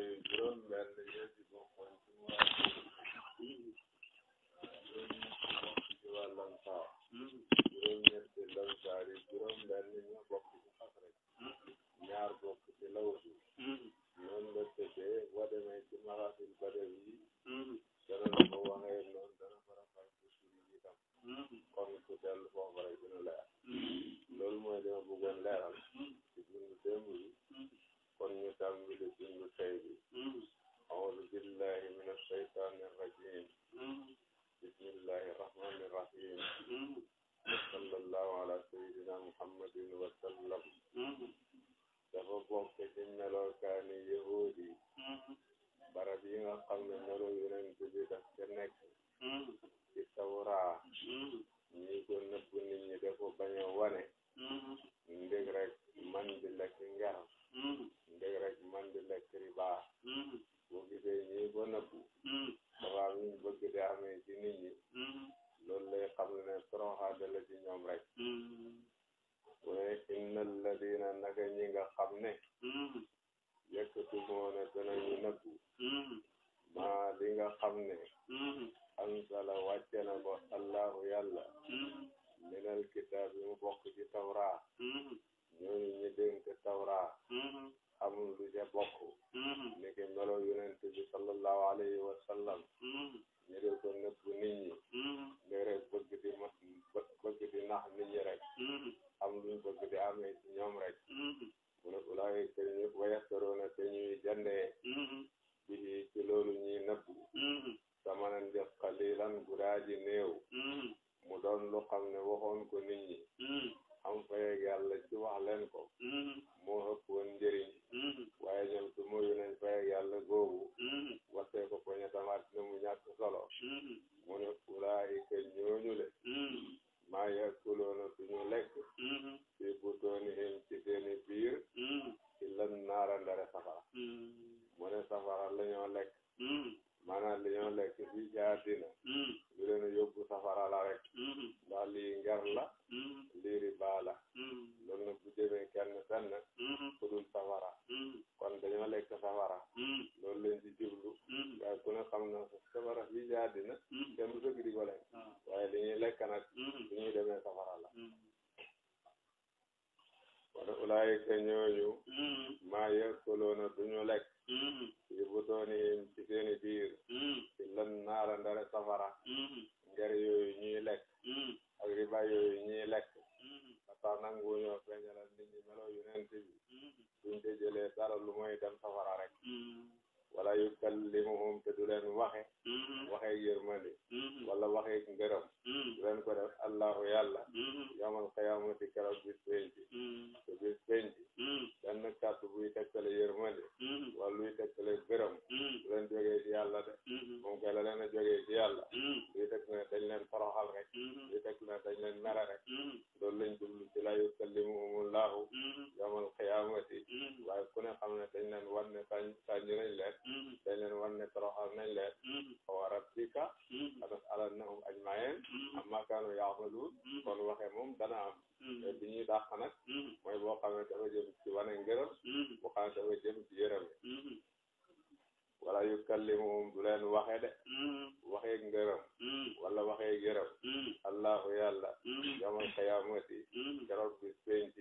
yooyu juróom benn ñoo ci bokkoon ci mu ci wàllam saa juróom ñetti lamsaar yi juróom benn ñoo bokk ci xasraj ñaar bokk ci lawsu noonu la tëddee boo demee ci maraatil badawi yi dana la ko waxee noonu dana farafal ci suñu itam kon ku dellu foofu rek dina leer loolu mooy li ma bëggoon leeral ci dundu démb bi kon ñu tàmbali dundu tey bi a'uuzu billahi mina shaytaani rajiim bismillahi rahmaani rahiim sallallahu ala sayyidina muhammadin wa sallam dafa bokk ci melokaani yahuudi barab yi nga xam ne melo yonent bi daf ca nekk ci tawraa ñi ko nëbb nit ñi dafa bañ a wane ndég rek man di lekk ngar ndég rek man di lekk riba boo gisee ñi ko nëbb dafa am ñu bëgg di amee ci nit ñi loolu lay xam ne toroxaade la ci ñoom rek mu ne inna alladina naka ñi nga xam ne yaktumuuna danañu nëbb maa li nga xam ne ansala wàcce na ko allahu yàlla minal kitaab yi mu bokk ci tawraa ñooñu ñi dénk tawraa xamul lu ca bokk ni ki melo yonent bi sallallahu alayhi wa sallam ñu dee ko nëbb nit ñi ne rek bëgg di nax nit ñi rek am luñ bëgg di amee ci ñoom rek mu ne ulaa'ika ñu wayastaroona te ñuy jandee bi ci loolu ñuy nëbb samanan di qalilan gudaaji néew mu doon lu xam ne waxoon ko nit ñi am fayeeg yàlla ci wax leen ko moo ëpp woon njëriñ waaye ñoom su moyu nañ fayeeg yàlla googu waxtee ko poñe tamaat ne mu ñàkk solo mu ne ulaa'ika ñooñu le maa yakuluuna duñu lekk fi butoonihim ci seeni biir illan naara ndare safara mu ne safara la ñoo lekk maanaam li ñoo lekk fii ci àddina lu leen yóbbu safara la rek ndax lii nger la lii riba la loolu nag bu jëmee kenn fenn ku dul safara kon dañoo lekk safara loolu leen ci jublu waaye ku ne xam na safara fii ci àddina kenn du dëgg di ko lekk waaye li ñuy lekk nag su ñuy demee safara la wala ulaayika ñooñu maa yakuluuna duñu lekk ci butoonihim ci seeni biir ci lan naara ndare safara nger yooyu ñuy lekk ak riba yooyu ñuy lekk ba tax nangu ñoo feeñalal nit ñi melo yonent bi duñ te jëlee dara lu mooy dem safara rek wala yukallimuhum te du leen waxeeg yërmande wala waxeeg ngërëm du leen ko def allahu yàlla yawmal qiyaamati keroog bis penc te bis penc benn kàddu buy tekkale yërmande wala luy tekkale ngërëm du leen jógee ci yàlla de moom kay la leen a jógee ci yàlla luy tekk ne dañ leen toroxal rek luy tekk ne dañ leen mere rek loolu lañ jublu ci la yukallimuhumullahu yawmal qiyaamati waaye ku ne xam ne dañ leen wan ne sànni nañ leen dañ leen wan ne toroxal nañ leen wa rabbika lanas'alannahum ajma'in amma kaanu ya'maluun kon waxe moom dana am te bi ñuy dàq nag mooy boo xam ne dafa jëm ci wane ngërëm boo xam ne dafa jëm ci yërëm wala yukallimuhum du leen waxe de waxeeg ngërëm wala waxeeg yërëm allahu yàlla yawmal qiyaamati keroog bis penc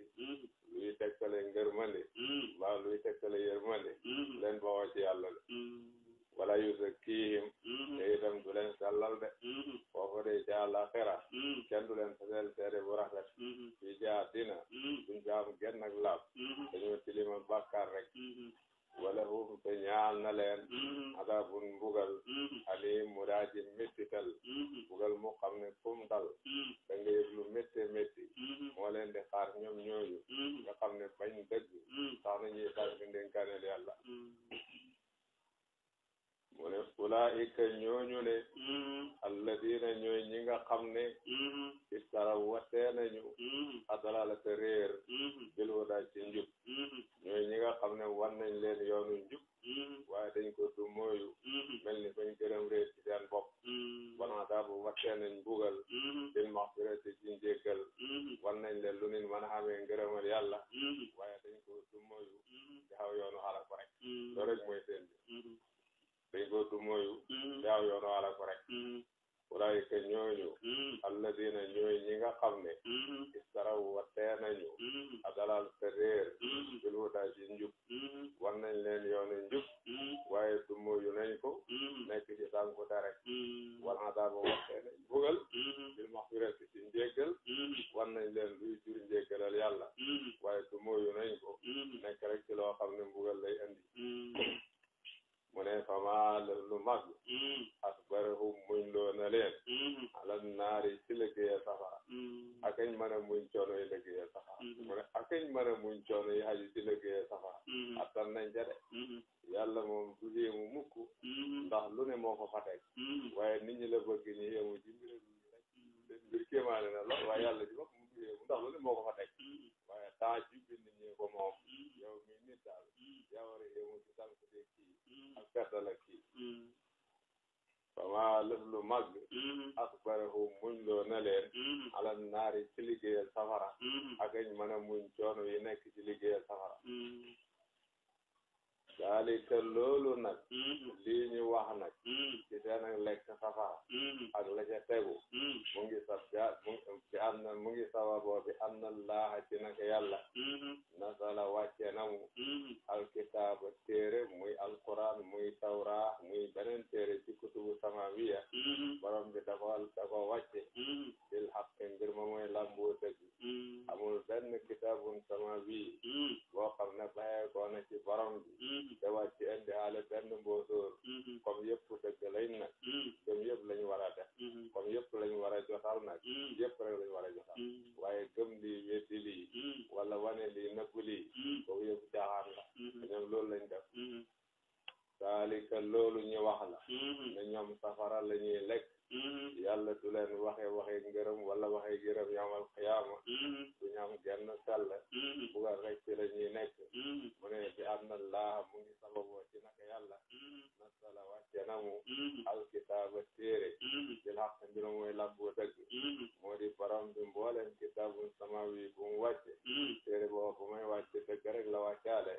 luy tekkale ngërmande mbaa luy tekkale yërmande leen bawoo ci yàlla de wala yuzakkihim te itam du leen sellal de foofu de ci àllaaxira kenn du leen fasel seede bu rafet fii ci àddina duñ ko am genn ak laab dañoo tilima bàkkaar rek wala hum te ñaal na leen adabun mbugal alim mu daa ji méttital mbugal mu xam ne kum dal da nga yëg lu métte métti moo leen di xaar ñoom ñooñu nga xam ne bañ dëgg tax na ñuy sànq ndénkaaneel yàlla mu ne ulaa'ika ñooñu ne alladina ñooy ñi nga xam ne istara watee nañu adlalata réer bil huda ci njub ñooy ñi nga xam ne wan nañ leen yoonu njub waaye dañ ko du mooyu mel ni fañ gërëm réer ci seen bopp wana daabu watee nañ mbugal bil maxfirati ci njéggal wan nañ leen lu nit mën a amee ngërëmal yàlla waaye dañ ko du mooyu xaw yoonu xala ko rek loolu rek mooy seen bi dañ ko du mooyu di xaw yoonu xala ko rek ulaayika ñooñu alladina ñooy ñi nga xam ne istaraw wattee nañu adalal te réer bil huda ci njub wan nañ leen yoonu njub waaye du mooyu nañ ko nekk ci sànku te rek wal adaaba wattee nañ bugal bil maxfirati ci njéggal wan nañ leen luy jur njéggalal yàlla waaye du mooyu nañ ko nekk rek ci loo xam ne mbugal lay andi mu ne fama lu mag asbarahum muñ loo na leen alal naari ci liggéeya safara akañ mën a muñ coono yi liggéeya safara mu ne akañ mën a muñ coono yi aju ci liggéeya safara attan nañ ca de yàlla moom du yéemu mukk ndax lu ne moo ko fa teg waaye nit ñi la bëgg ñu yéemu ci mbir rek mbir kéemaane na lool waaye yàlla ci bopp mu du yéemu ndax lu ne moo ko fa teg waaye temps ci bind ñi ko moom yow mi nit daal yaa war a yéemu ci tànk de kii ak perte la kii fama lëf lu mag asbarahu muñ loo na leen alal naari ci liggéeyal safara akañ mën a muñ coono yi nekk ci liggéeyal safara daalika loolu nag lii ñu wax nag ci seen ak lekk safara ak la ca tegu mu ngi sab mu ngi sababoo bi am na laaha ci naka yàlla nasala wàcce na mu alkitaaba téere muy alquran muy tawra muy beneen téere ci kutubu samawiya borom bi da ko wàcce bil haqq ngir ma mooy lamboo dëgg amul benn kitaabun samawi boo xam ne bayee ko na ci borom bi te wàcc indi haale benn mbóosóor comme yëpp dëgg lañ nag gëm yëpp lañu war a def comme yëpp lañu war a jotal nag yëpp rek lañu war a jotal waaye gëm lii weddi lii wala wane lii nëbb lii boobu yëpp jaaxaan la ñoom loolu lañ def saalika loolu ñu wax la ne ñoom safara la ñuy lekk yàlla du leen waxe ngërëm wala waxe gërëm yawmal qiyaama du ñam genn sell bugal rek ci la ñuy nekk mu ne bi anna Allah mu ngi sababoo ci naka yàlla nasala wàcce na mu alkitaaba téere bil haqq mbir mooy lamboo dëgg moo di borom bi mbooleen kitaabun samawi bu mu wàcce téere boobu bu may wàcce dëgg rek la wàccaale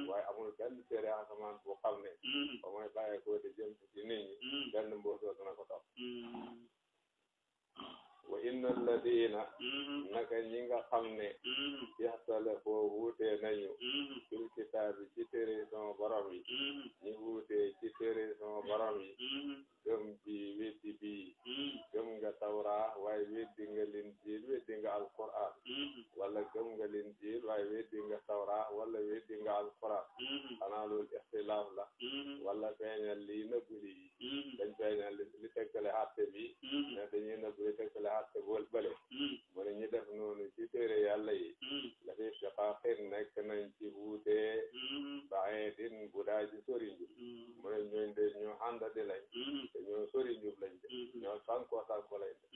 waaye amul benn téere asamaan bu xam ne ba mooy bàyyee ko di jëm ci nit ñi benn mboosoo dina ko topp wa inna alladina naka ñi nga xam ne yaxtalafu wuutee nañu fil kitaabi ci téere sama borom yi ñi wuutee ci téere sama borom yi gëm ji weddi bii gëm nga tawra waaye weddi nga linjiil weddi nga alquran wala gëm nga linjiil waaye weddi nga tawra wala weddi nga alquran xanaa loolu ixtilaaf la wala feeñal lii nëbb lii dañ feeñal li tekkale àtte bi ne dañuy nëbb li tekkale àtte bool bële mu ne ñi def noonu ci téere yàlla yi la fi shiqaaqin nekk nañ ci wuutee ba'iidin bu daa ji sori njub mu ne ñooñ de ñoo àndadi lañ te ñoo sori njub lañ de ñoo sànko lañ de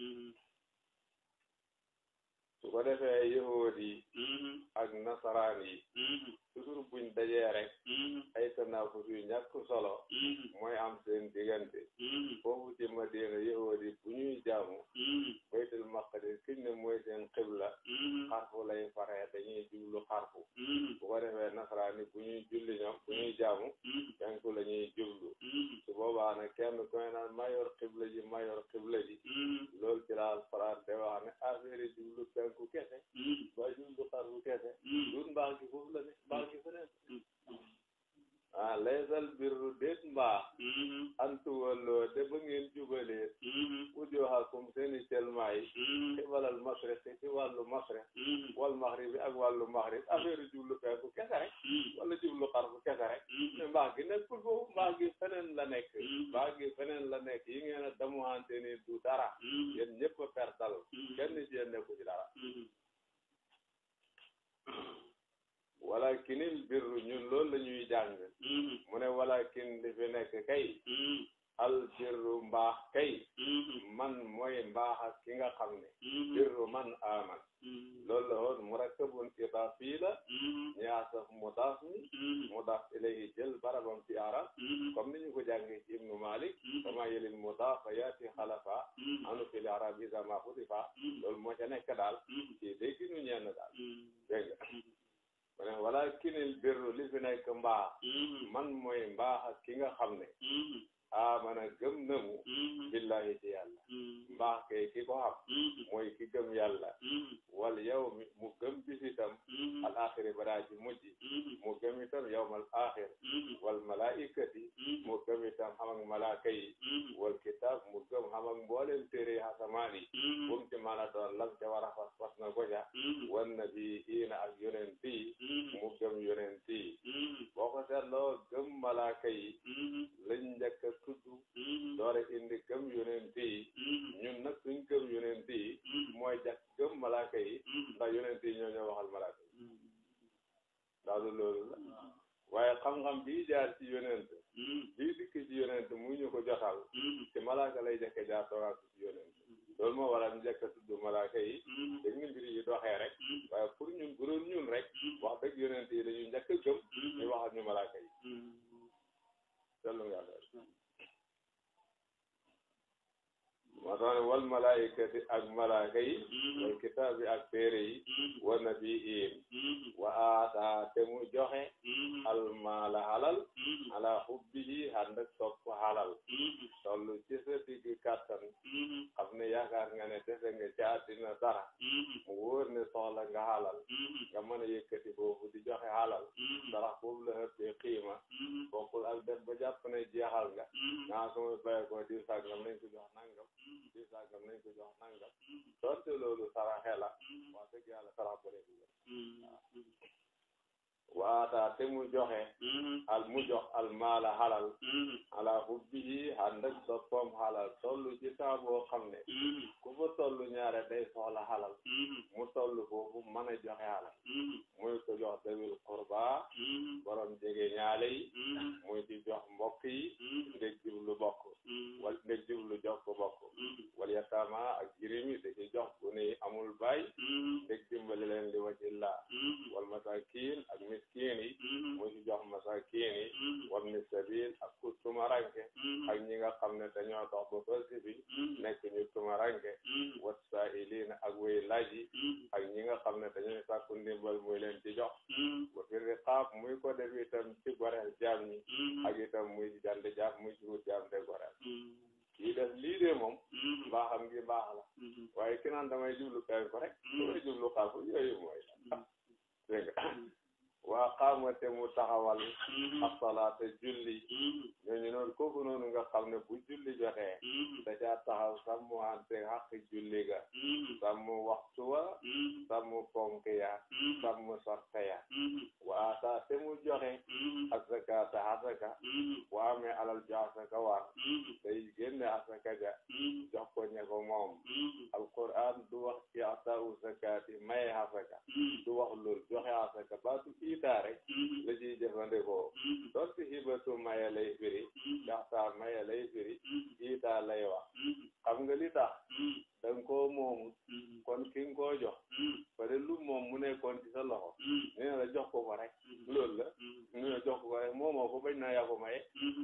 su ko defee yahuud yi ak nasaraan yi toujours buñ dajee rek ay tanaafus yu ñàkk solo mooy am seen diggante foofu ci Madina yahuud yi bu ñuy jaamu baytul maqdis kiñ ne mooy seen xibla xarfu lay faree dañuy jublu xarfu bu ko defee nasaraan yi bu ñuy julli ñoom bu ñuy jaamu penku la ñuy jublu su boobaa nag kenn ku ne naan mayor xibla ji loolu ci la Alxuraan te wax ne affaire yi jublu penku kese ba jublu xarfu kese dun mbaa ngi foofu la ne mbaa ngi feneen laysal birru déet mbaa antu walloo de ba ngeen jubalee wujuhakum seeni celmaay xibalal masriq ci wàllu masriq wal maghrib ak wàllu maghrib affaire jublu penku kese rek wala jublu xarfu kese rek mais mbaa gi nekkul foofu mbaa gi feneen la nekk yi ngeen a damuwante ni du dara yéen ñëpp a pertal kenn ci yéen nekku ci dara walakinil birru ñun loolu la ñuy jàng mu ne walakin li fi nekk kay al birru mbaax kay man mooy mbaax ak ki nga xam ne birru man aman loolu la woon murakkabun idaafi la ñaasaf mudaaf mi mudaaf ilayhi jël barabam ci arab comme ni ñu ko jàngee ci ibnu malik kama yelil mudaaf yaati xalafa anu fil arab iza ma xudifa loolu moo ca nekk daal ci dégg nu ñenn daal dégg nga mu ne walakinil birru li fi nekk mbaax man mooy mbaax ak ki nga xam ne amana gëm na mu billahi ci yàlla mbaax kay ki ko xam mooy ki gëm yàlla wal yawmi mu gëm bis itam al axiri badaa ji mujj mu gëm itam yawmal axir wal malaikati mu gëm itam xam ak malaaka yi wal kitab mu gëm xam ak mboolem téere yi asamaan yi bu mu ci mën a doon lam ca war a fas fas na ko ca wan nabiyiina ak yonent yi mu gëm yonent yi boo ko seetloo gëm malaaka yi lañ njëkk a tudd doore indi gëm yonent yi ñun nag suñ gëm yonent yi mooy jàkk gëm malaaka yi ndax yonent yi ñoo waxal malaaka yi ndax du loolu la waaye xam-xam bii jaar ci yonent bii dikk ci yonent mu ñu ko jotal ci malaaka lay jëkke jaar toogaat ci yonent loolu moo waral njëkk a tudd malaaka yi dañ ni mbir yi doxee rek waaye pour ñun bu doon ñun rek wax dëgg yonent yi dañuy njëkk a gëm ñu waxal ñu malaaka yi sellu nga moo tax ne wal malaayikati ak malaaka yi wal kitaabi ak téere yi wa nabiyiin wa aata te mu joxe almaala halal ala hubbihi ànd ak sopp halal tollu ci sa diggi kàttan xam ne yaakaar nga ne defe nga ci àddina dara mu wóor ne soxla nga halal nga mën a yëkkati foofu di joxe halal dara foofu la ëppee xiima bokkul ak dem ba jàpp ne jeexal nga nga ko baye ko diw sàngam nañ ko jox nangam diw sàngam nañ ko jox nangam doonte loolu saraxe la wax dëgg yàlla sarax bu nekk waata te mu joxe mu jox almaala halal ala hubbihi ànd ak soppam halal tollu ci saa boo xam ne ku fa tollu ñaare day soxla halal mu tollu foofu mën a joxe halal muy ko jox dawil qurba borom jege ñaale yi muy di jox mbokk yi ndég jublu bokk wal ndég jublu jox ko bokk wal yataama ak jirim yi da ci jox ku ne amul baay ndég dimbali leen li wajillah wal masakin ak miskin yi muy ci jox masakin yi wabni sabil ak ku tumaranke ak ñi nga xam ne dañoo dox ba falsi bi nekk ñu tumaranke wasaa'iliina ak way laaj yi ak ñi nga xam ne dañuy sàkku ndimbal muy leen ci jox ba fi riqaab muy ko def itam ci goreel jaam ñi ak itam muy ci jand jaam muy ci wut jaam de goreel kii def lii de moom mbaaxam ngi baax la waaye ki naan damay jublu kaay ko rek damay jublu xaafu yooyu mooy dégg nga waa qaamate mu taxawal as-salaata julli ñooñu noonu kooku noonu nga xam ne bu julli jotee da caa taxaw sàmm ante xaq julli ga sàmm waxtu wa sàmm ponk ya sàmm sorte ya waata te mu joxe asakaata asaka waa amee alal ju asaka war day génne asaka ja jox ko ñe ko moom alquran du wax ci ataawu zakaati maye asaka du wax loolu joxe asaka baatu itaa rek la ciy jëfandikoo doonte hibatu maye lay firi jaxtaa maye lay firi itaa lay wax xam nga li tax danga koo moomu kon ki nga koo jox pare lu moom mu nekkoon ci sa loxo nee na la jox ko ko rek loolu la nee na jox ko ko rek moomoo ko bañ naa yaa ko maye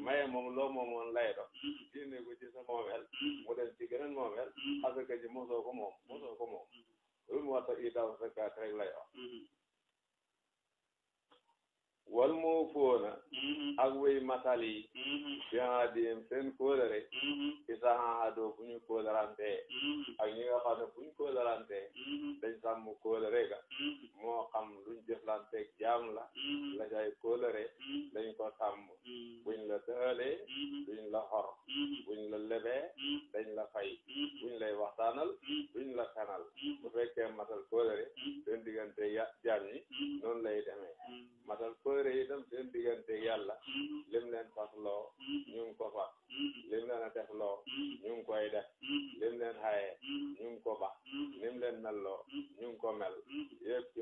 maye moom loo moomoon lay dox génne ko ci sa moomeel mu dem ci geneen moomeel asaka ji mosoo ko moom loolu moo tax itaaw zakaat rek lay wax wal moo foona ak way matal yi bi ahdihim seen kóolare isa ahadoo bu ñu kóolarante ak ñi nga xam ne bu ñu kóolarante dañ sàmm kóolare ga moo xam luñ jëflanteeg jaam la la cay kóolare dañ ko sàmm buñ la tëhalee duñ la xor buñ la lebee dañ la fay buñ lay waxtaanal duñ la fenal bu fekkee matal kóolare seen diggante jaam ñi noonu lay demee matal kóolare itam seen diggante yàlla lim leen fasloo ñu ngi ko fas lim leen a def loo ñu ngi koy def lim leen xaye ñu ngi ko bax lim leen melloo ñu ngi ko mel yëpp ci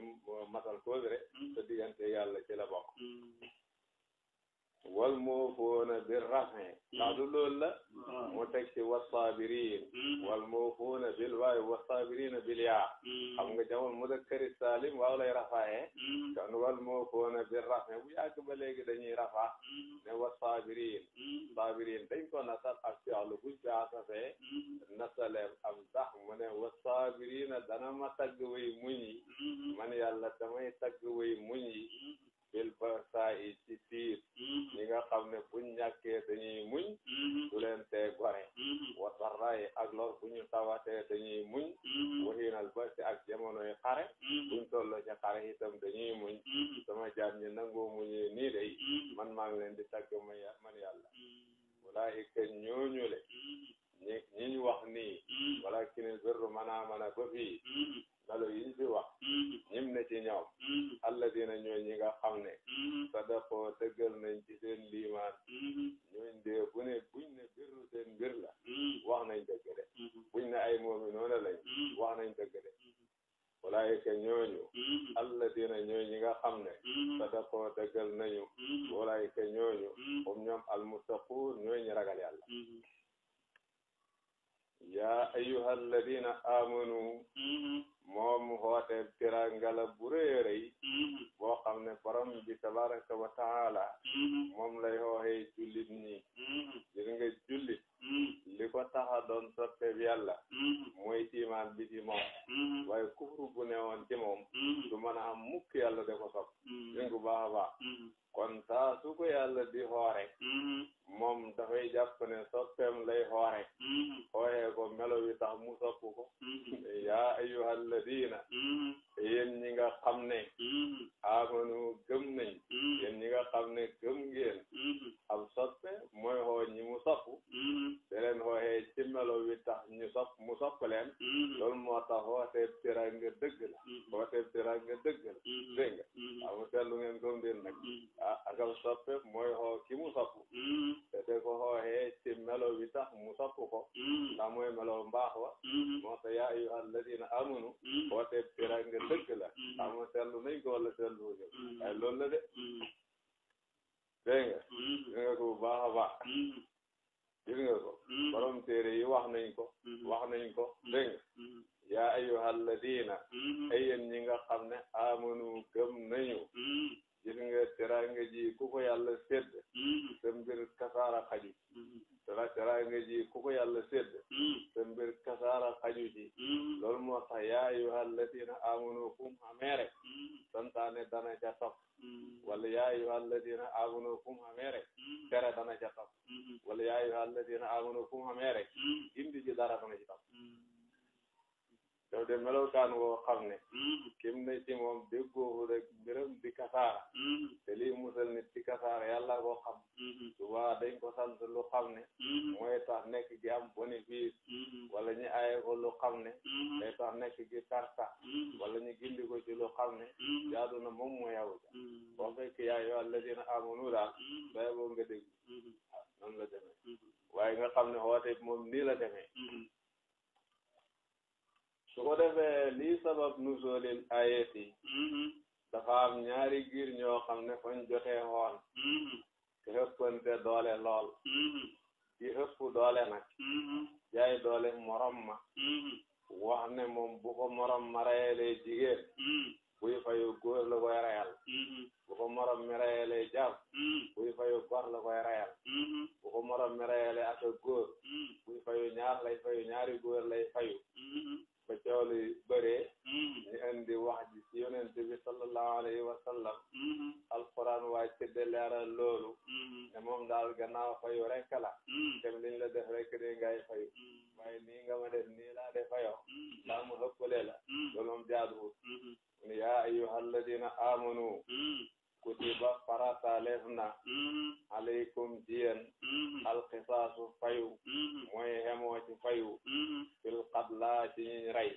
matal kóolare sa diggante yàlla ci la bokk wal moo foona bir rafi ndax du loolu la mu teg ci wasaabirin wal mawfuuna bil waay wasaabirina bil yaa xam nga jamul mudakkari salim waaw lay rafaaye kon wal mawfuuna bil rafi bu yàgg ba léegi dañuy rafa ne wasaabirin saabirin dañ ko nasal ak fi'lu buñ fi asafee nasaleem am sax mu ne wasaabirina dana ma tagg way muñ yi man yàlla damay tagg way muñ yi bil ba'saa'i ci tiir ñi nga xam ne buñ ñàkkee dañuy muñ du leen tee gore wa darraa'i ak lor bu ñu tawatee dañuy muñ wa hiinal ba'si ak jamonoy xare buñ tolloo ci xare itam dañuy muñ sama jaam ñi nangoo muñee nii day man maa ngi leen di tagg man yàlla ulaa'ika ñooñu le ñi ñu wax nii walaakinil birru mana ba fii melo yi ñu fi wax ñim ne ci ñoom alladina ñooy ñi nga xam ne sadaqoo dëggal nañ ci seen liimaan ñooñ dee buñ ne birru seen mbir la wax nañ dëgg de buñ ne ay mu'minoona lañ wax nañ dëgg de walaayika ñooñu alladina ñooy ñi nga xam ne sadaqoo dëggal nañu walaayika ñooñu comme ñoom almuttaquun ñooy ñi ragal yàlla yaa ayyuhal ladina amanu moom xoote tirangala bu rëy rëy boo xam ne borom bi tabaraka wa taala moom lay xooxee jullit ñi gis nga jullit li ko taxa doon soppeeb yàlla mooy iman bi ci moom waaye kufru bu newoon ci moom du mën a am mukk yàlla de ko sopp yëngu baax a baax kon saa su ko yàlla di xoore moom dafay jàpp ne soppeem lay xoore xooxee ko melo wi tax mu sopp ko yaa ayyuhal ladina yéen ñi nga xam ne amanu gëm nañ yéen ñi nga xam ne gëm ngeen am soppe mooy xoo ñi mu sopp te leen xooxee ci melo wi tax ñu sopp mu sopp leen loolu moo tax xooteeb teraanga dëgg la xooteeb teraanga dëgg la dégg nga amu seetlu ngeen gëm den nag ak am soppe mooy xoo ki mu sopp te de ko xooxee ci melo wi tax mu sopp ko ndax mooy melo mbaax wa moo tax yaa ayyuhal ladina amanu xooteeb teraanga dëgg la amu seetlu nañ ko wala seetlu ko waaye loolu la de dégg nga gis nga ko bu baax a baax gis nga ko borom téere yi wax nañ ko dégg nga yaa ayyuhal ladina ay yéen ñi nga xam ne amanu gëm nañu gis nga teraanga ji ku ko yàlla sédd sa mbir kasaara xaju teraanga ji ku ko yàlla sédd sa mbir kasaara xaju ji loolu moo tax yaa ayyuhal ladina amanu kum xamee rek santaane dana ca topp wala yaa ayyuhal ladina amanu kum xamee rek tere dana ca topp wala yaa ayyuhal ladina amanu kum xamee rek indi ji dara dana ci topp daf de melokaan woo xam ne kim ne ci moom déggoofu rek mbiram di kasaara te lii musal nit ci kasaara yàlla koo xam suba dañ ko sant lu xam ne mooy tax nekk gi am bénéfice wala ñu aaye ko lu xam ne day tax nekk gi tarta wala ñu gindi ko ci lu xam ne jaadu na moom moo yawu ja boo fekk yaa yoo alladina amanu daal day boo nga dégg noonu la demee waaye nga xam ne xoote moom nii la demee su ko defee lii sabab nuzulil ayati dafa am ñaari giir ñoo xam ne fañ jotee xoon te xëppante doole lool ci xëpp doole nag jaay doole morom ma wax ne moom bu ko morom ma reyalee jigéen buy fayu góor la koy reyal bu ko morom mi reyalee jaam buy fayu góor la koy reyal bu ko morom mi reyalee ak góor buy fayu ñaar lay fayu ñaari góor lay fayu ba coow li bëree ñu indi wax ji ci yonent bi sallallahu alayhi wa sallam alquran wàcc de leeral loolu ne moom daal gannaaw fayu rek la tem liñ la def rek de ngay fayu waaye nii nga ma def nii laa de fayoo daa mu ëppale la loolu moom jaaduwut mu yaa ayyuhal ladina amanu kutiba farataaleef na alaykum ci yéen alxisaasu fayu mooy xemoo ci fayu fil qatla ci ñiñ rey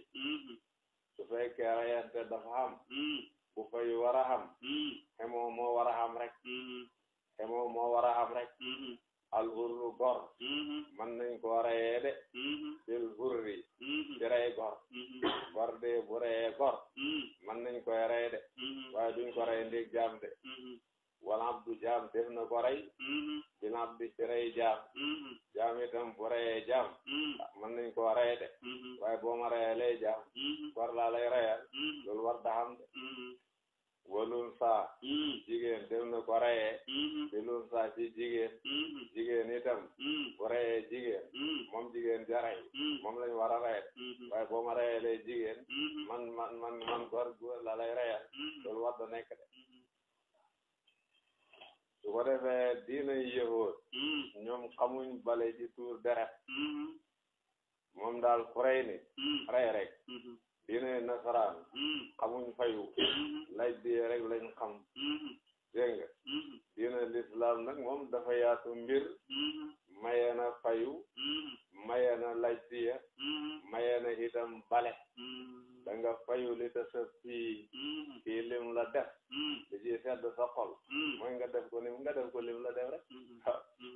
su fekkee reyante dafa xam bu fayu war a xam xemoo moo war a xam rek xemoo moo war a xam rek al hurru gor man nañ ko reyee de fil hurri ci rey gor gor de bu reyee gor man nañ koy rey de waaye duñ ko rey ndig jaam de wala abdu jaam def na ko rey ci naat bi ci rey jaam jaam itam bu reyee jaam mën nañ koo rey de waaye boo ma reyalee jaam war laa lay reyal loolu war da xam de walun saa jigéen dem na ko reyee bilun saa ci jigéen jigéen itam bu reyee jigéen moom jigéen ja rey moom lañ war a rey waaye boo ma reyalee jigéen man góor la lay reyal loolu war da nekk de su ko defee diina yëhoot ñoom xamuñ bale ci tuur deret moom daal ku rey nit rey rek diina nasaraan xamuñ fayu laaj bi rek lañ xam dégg nga diina lislaam nag moom dafa yaatu mbir maye na fayu maye na laaj diya maye na itam bale da nga fayu li ta sa fii lim la def li ci sedd sa xol mooy nga def ko lim la def rek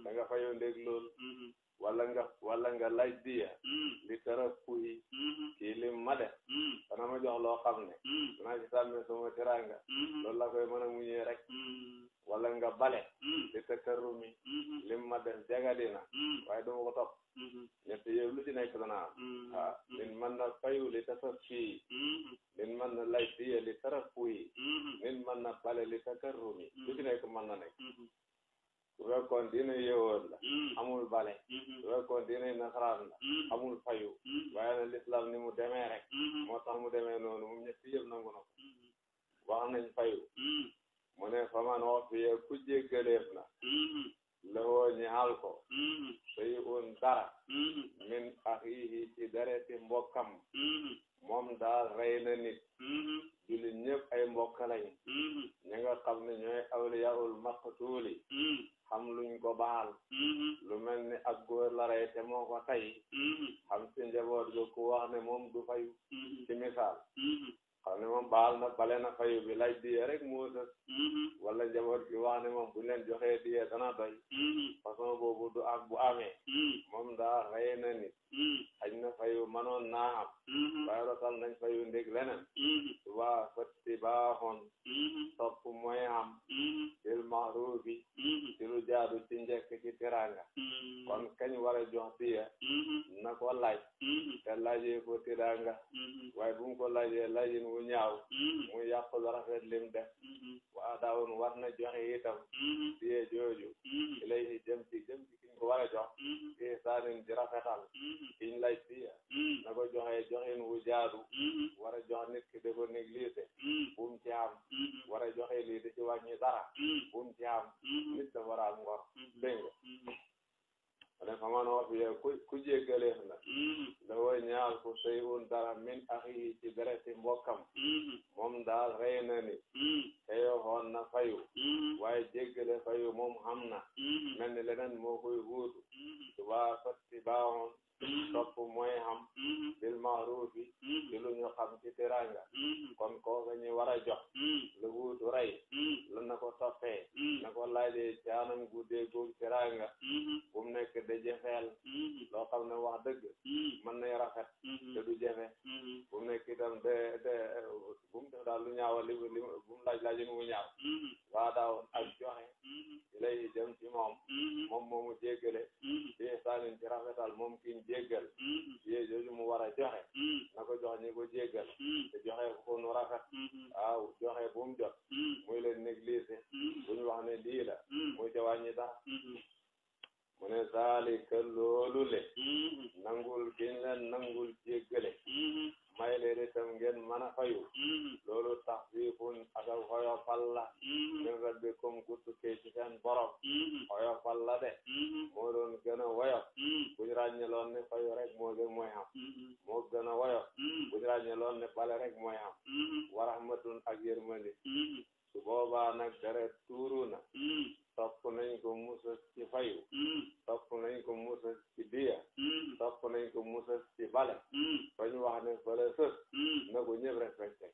da nga fayu ndég loolu wala nga laaj diya li tara puyi kii lim ma def dana ma jox loo xam ne danaa ci sàmme sama tiranga loolu la koy mën a muñee rek wala nga bale li takarrumi lim ma def jagadina waaye duma ko topp ñett yooyu lu ci nekk dana am waaw nit mën na fayu li tasaf fii nit mën na laaj diya li tara puyi nit mën na bale li takarrumi lu ci nekk mën na nekk su fekkoon diine yeewoon la amul bale su fekkoon diine nasaraan la amul fayu waaye na l'islam ni mu demee rek moo tax mu demee noonu moom ñetti yëpp nangu na ko wax nañ fayu mu ne faman ufiya ku jéggaleef na lahoo ñaal ko sayi un dara min axiihi ci dereti mbokkam moom daal rey na nit jullit ñëpp ay mbokk lañ ñi nga xam ne ñooy awliyaul maqtuuli xam luñ ko baal lu mel ni ak góor la rey te moo ko tey xam ci njaboot ga ku wax ne moom du fayu ci misaal xam ne moom baal na bale na fayu bi laaj diye rek moo sës wala njaboot gi wax ne moom buñ leen joxee diye dana doy façon boobu du ak bu amee moom daa rey na nit xañ na fayu manoon naa am waaye rotal nañ fayu ndég leneen subaa fatti baaxoon topp mooy am bil maaruufi ci lu jaadu ci njekk ci tiranga kon kañ war a jox diya na ko laaj te laajee ko tiranga waaye bu mu ko laajee laajin wu ñaaw mu yàqu lu rafet lim def waa daawun war na joxe itam diye jooju ilayhi jëm ci kiñ ko war a jox ihsaanin ci rafetal kiñ laaj diya na ko joxin wu jaadu war a jox nit ki da ko négligé bu mu ci am war a joxe lii di ci wàññi dara bu mu ci am nit dafa war a am ngor dégg nga ne faman ufiya ku jéggaleef na lahoo ñaal ko sayun dara min axihi ci dereti mbokkam moom daal rey na nit te yoxoon na fayu waaye jéggale fayu moom xam na mel ni leneen moo koy wuutu subaa fatti baaxoon topp mooy xam bil maaruufi ci lu ñu xam ci tiranga kon kooka ñi war a jox lu wuutu rey la na ko toppee na ko laajee ci anam guddee góog tiranga bu mu nekk de jefeel loo xam ne wax dëgg mën nay rafet te du jefe bu mu nekk itam de bu mu def daal lu ñaawa li bu mu laajin mu ñaaw waa daaw ak joxe lay jëm ci moom moomu jéggale ci ihsaanin ci rafetal moom kiñ jéggal yee jooju mu war a joxe na ko jox ñi ko jéggal te joxe ko nu rafet waaw joxe bu mu jot muy leen négligé bu ñu wax ne lii la muy ca wàññi dara mu ne zaalika loolu le nangul giñ leen nangul jéggale may leen itam ngeen mën a fayu loolu taxfiifun ak xoyofal la min rabbikum ku tukkee ci seen borom xoyofal la de moo doon gën a woyof buñ ràññeloon ne fayu rek moo gën mooy xam moo gën a woyof buñ ràññeloon ne bale rek mooy xam wa rahmatun ak yërmande su boobaa nag deret tuuru na topp nañ ko musa ci fayu topp nañ ko musa ci diya topp nañ ko musa ci bale fañ wax ne bale sës na ko ñëpp respecté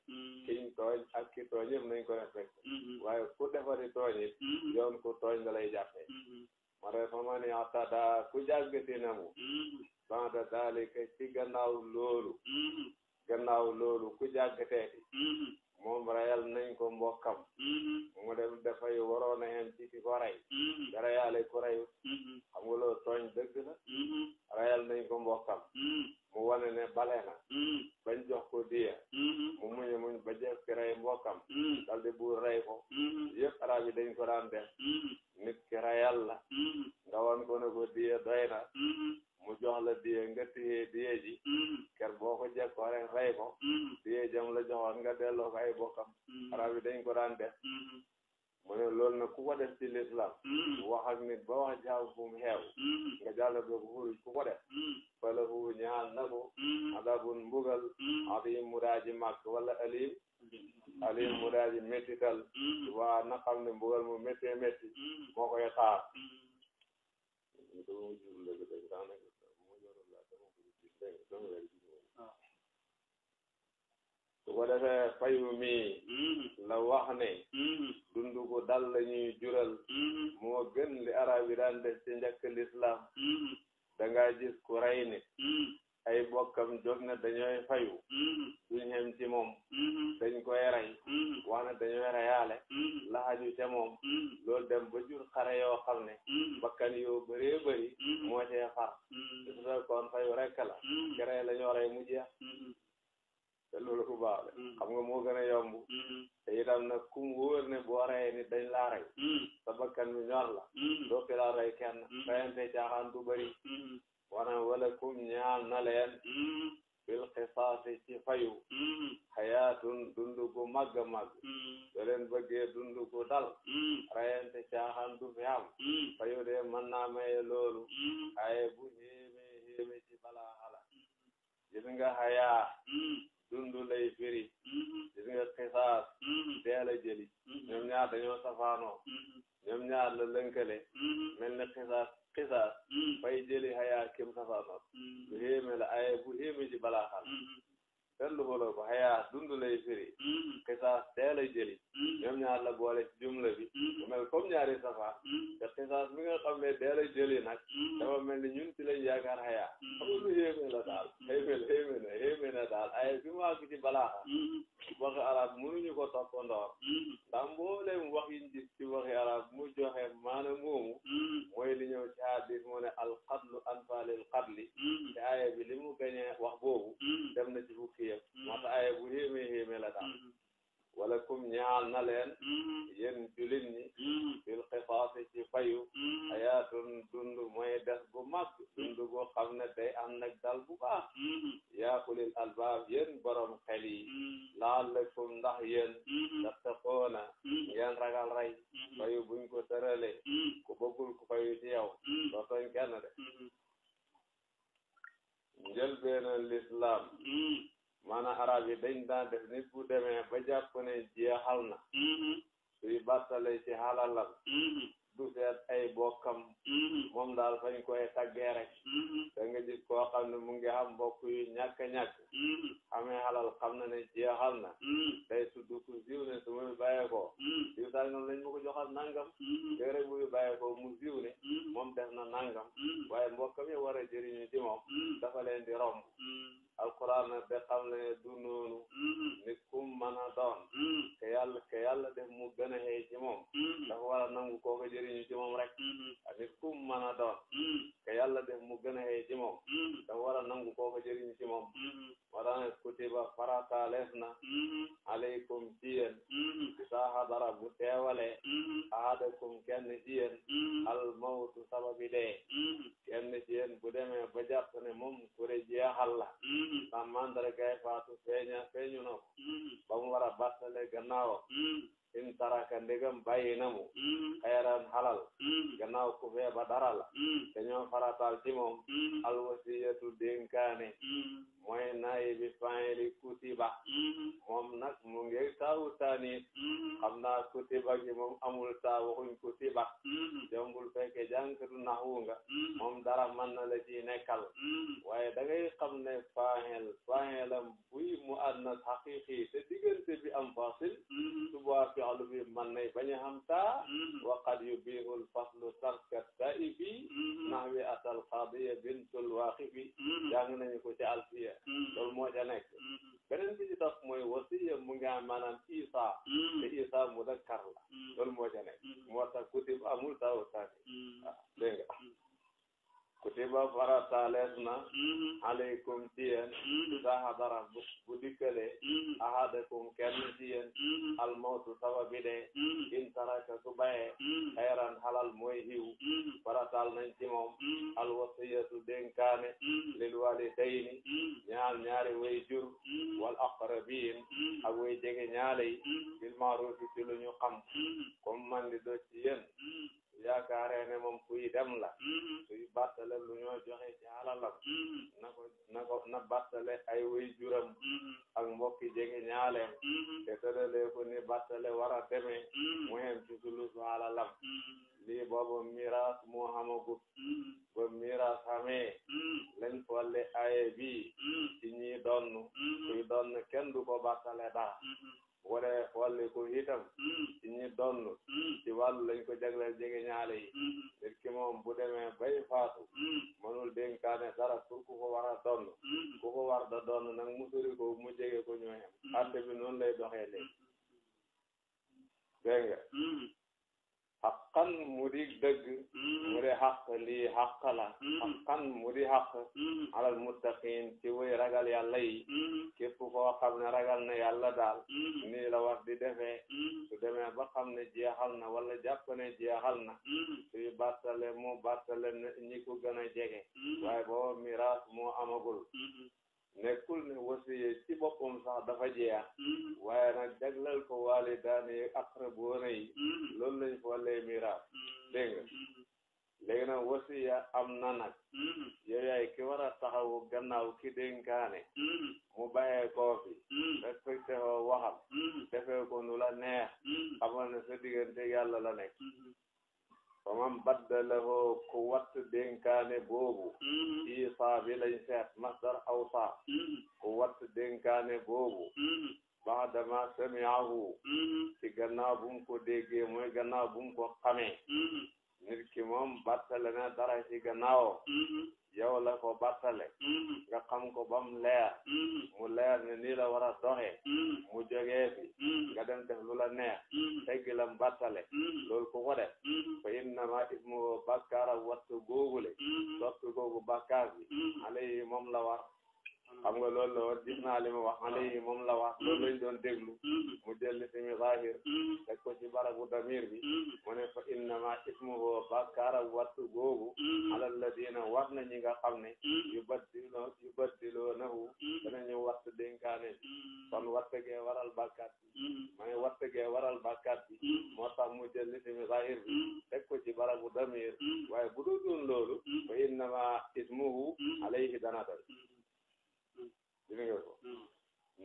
kiñ tooñ ak ki tooñ ñëpp nañ ko respecté waaye ku defari tooñ it yoon ku tooñ da lay jàppee ma re fa ma ni atada ku jàggati na mu banda daalika ci gannaaw loolu ku jàggateeti moom rayal nañ ko mbokkam mu dem dafay waroon a yem ci ki ko rey nga rayale ku reyut xam nga loolu tooñ dëgg la rayal nañ ko mbokkam mu wane ne bale na bañ jox ko diya mu muñ ba jëf ki rey mbokkam dal di buur rey ko yëpp arab yi dañ ko daan def nit ki rayal la nga wan ko ne ko diya doy na mu jox la diya nga téye diya ji ker boo ko jekkoo rek rey ko diya jam la joxoon nga delloo ko ay bokkam arab yi dañ ko daan def mu ne loolu nag ku ko def ci l'islam wax ak nit ba wax jaaw fu mu xeew nga jàll ba ko xuruj ku ko def fala fu ñaal na ko adabun mbugal adim mu daaji màkk wala alim mu daaji mettital waa na xam ne mbugal mu méttee métti moo koy xaar su ko defee fayu mi la wax ne dundu ko dal la ñuy jural moo gën li arab yi daan def ci njëkk l'islam danga gis ku rey nit ay bokkam jóg na dañooy fayu duñ xem ci moom dañ koy rey wax ne dañooy reyaale laxaju ca moom loolu dem ba jur xare yoo xam ne bakkan yoo bëree bëri moo cee far su fekkoon fayu rekk la kere la ñoo rey mu jeex te loolu ku baax la xam nga moo gën a yomb te itam nag kum wóor ne boo reyee nit dañ laa rey sa bakkan bi ñor la doo fi laa rey kenn reyante caaxaan du bëri wana wala kum ñaan na leen bil qisaasi ci fayu xayaatun dundu gu màgg màgg soo leen bëggee dundu gu dal reyante caaxaan du fi am fayu de mën naa maye loolu ay bu xéeme ci balaa xala gis nga xayaa dundu lay firi gis nga qisaas dee la jëli ñoom ñaar dañoo safaanoo ñoom ñaar la lënkale mel ni qisaas fay jëli xayaa kim safaanoo bu xéeme la ay bu xéeme ci balaa xala seetlu xooloo ko xayaa dundu lay firi qisaas dee la jëli ñoom ñaar la boole ci jumla bi mu mel comme ñaari safaan te qisaas mi nga xam ne dee la jëli nag dafa mel ni ñun ci lañ yaakaar xayaa xam nga lu xéeme la daal xéeme na daal ay bi mu àgg ci balaaxa waxi arab mënuñu ko toppandoor ndax mbooleem wax yiñ gis ci waxi arab mu joxe maana moomu mooy li ñëw ci hadis mu ne al qatlu anfalil qatli te aaya bi li mu gañee wax boobu dem na ci fukki yëpp moo tax aaya bu xéeme la daal wala kum ñaal na leen yéen julit ñi fil qisaasi ci fayu hayaatun dund mooy des bu mag dund boo xam ne day am nag dal bu baax yaa ulil albaab yéen borom xel yi la'allakum ndax yéen tattaquuna ngeen ragal rey fayu buñ ko tërale ku bëggul ku fayu ci yow doo tooñ kenn de njëlbéena l'islam maanaam arab yi dañ daan def nit bu demee ba jàpp ne jeexal na suy battale ci halalam du seet ay bokkam moom daal fañ koy taggee rek da nga gis koo xam ne mu ngi am mbokk yu ñàkk xamee halal xam na ne jeexal na day tudd ku siiw ne su muy bàyyee ko siiw sangam lañ ma ko joxal nangam léegi rek muy bàyyee ko mu siiw ne moom def na nangam waaye mbokkam yi war a jëriñu ci moom dafa leen di romb alquran nag de xam ne du noonu nit kum mën a doon ke yàlla def mu gën a xëy ci moom dafa war a nangu koo ko jëriñu ci moom rek nit kum mën a doon ke yàlla def mu gën a xëy ci moom dafa war a nangu koo ko jëriñu ci moom moo tax ne kutiba farataaleef na aleykum ci yéen isaa hadara bu teewalee ahadakum kenn ci yéen al mawtu sababi dee kenn ci yéen bu demee ba jàpp ne moom kure jeexal la ndax mandargay faatu feeñu na ko ba mu war a battale gannaawam in taraka ndegam bàyyi na mu xayran halal gannaaw ku fee ba dara la dañoo faratal ci moom alwasiyatu dénkaane mooy nayi bi fa'ili kutiba moom nag mu ngi taawu taanit xam naa kutiba gi moom amul taa waxuñ kutiba jombul fekke jànkatu naxwu nga moom dara mën na la ci nekkal waaye da ngay xam ne fa'ilam buy mu annas haqiqi te diggante bi am fasil su boobaa fi'lu bi man nay bañ a xam taa wa qad yubihul faslu tarkat taibi nahwi atal qadiya bintul waqifi jàng nañu ko ci alfiya loolu moo ca nekk beneen bi ci topp mooy wasiya mu ngi am maanaam isa te isa mudakkar la loolu moo ca nekk moo tax kutiba amul taw taani dégg nga kutiba farataalees na aleykum ci yéen ida hadara bu dikkalee ahadakum kenn ci yéen almawtu sababi dee in taraka su bayee xayran halal mooy hiw farataal nañ ci moom alwasiyatu dénkaane lil walidayni ñaari way jur wal aqrabin ak way jege ñaale yi bil ma'ruf ci lu ñu xam comme man di do ci yéen yaakaaree ne moom kuy dem la suy battale lu ñoo joxe ci alalam na battale ay way juram ak mbokki jege ñaaleem te tëralee ko ni battale war a demee mu hem ci sulusu alalam lii boobu miraas moo xamagut ba miraas xamee lañ folle aye bi ci ñi donn kuy donn kenn du ko battale dara waree xolle ko itam ci ñi donn ci wàllu lañ ko jagleel jege ñaale yi nit ki moom bu demee bay faatu mënul dénkaane dara pour ku ko war a donn ku ko war da donn nag mu sori ko mu jege ko ñooyam àtte bi noonu lay doxee léegi dégg nga xaqan mu di dëgg mu di xaq lii xaq la xaqan mu di xaq alal muttaqin ci way ragal yàlla yi képp koo xam ne ragal na yàlla daal nii la war di defee su demee ba xam ne jeexal na wala jàpp ne jeexal na suy battale mu battale ñi ko gën a jege waaye booba miraas moo amagul nekkul ne wasiye ci boppam sax dafa jeex waaye nag jaglal ko walidaani yi aqrabuuna yi loolu lañ fa lay miraas dégg nga léegi nag wasiya am na nag yow yaay ki war a taxawu gannaaw ki dénkaane mu bàyyee koo fi respecté ko waxam defee ko nu la neex xamal ne sa diggante yàlla la nekk faman baddalahu ku watt dénkaane boobu isaa bi lañ seet masdar awsa ku watt dénkaane boobu ba'dama sami'ahu ci gannaaw bu mu ko déggee mooy gannaaw bu mu ko xamee nit ki moom battale na dara ci gannaawam yow la ko battale nga xam ko ba mu leer mu leer ne nii la war a doxee mu jógee fi nga dem def lu la neex teggi lam battale loolu ku ko def fa innama ismuhu bakkaara wattu googule soppi googu bakkaar bi alayhi moom la war xam nga loolu la war gis naa li ma wax alayhi moom la war loolu lañ doon déglu mu jël li simi zahir teg ko ci barabu damir bi mu ne fa innama ismuhu bakkaara wattu googu ala alladina war na ñi nga xam ne yubaddiloonahu danañu watt dénkaane bi kon watte gee waral bakkaat bi ma ne watte gee waral bakkaat bi moo tax mu jël li simi zahir bi teg ko ci barabu damir waaye bu dul doon loolu fa innama ismuhu alayhi dana doy dina nga ko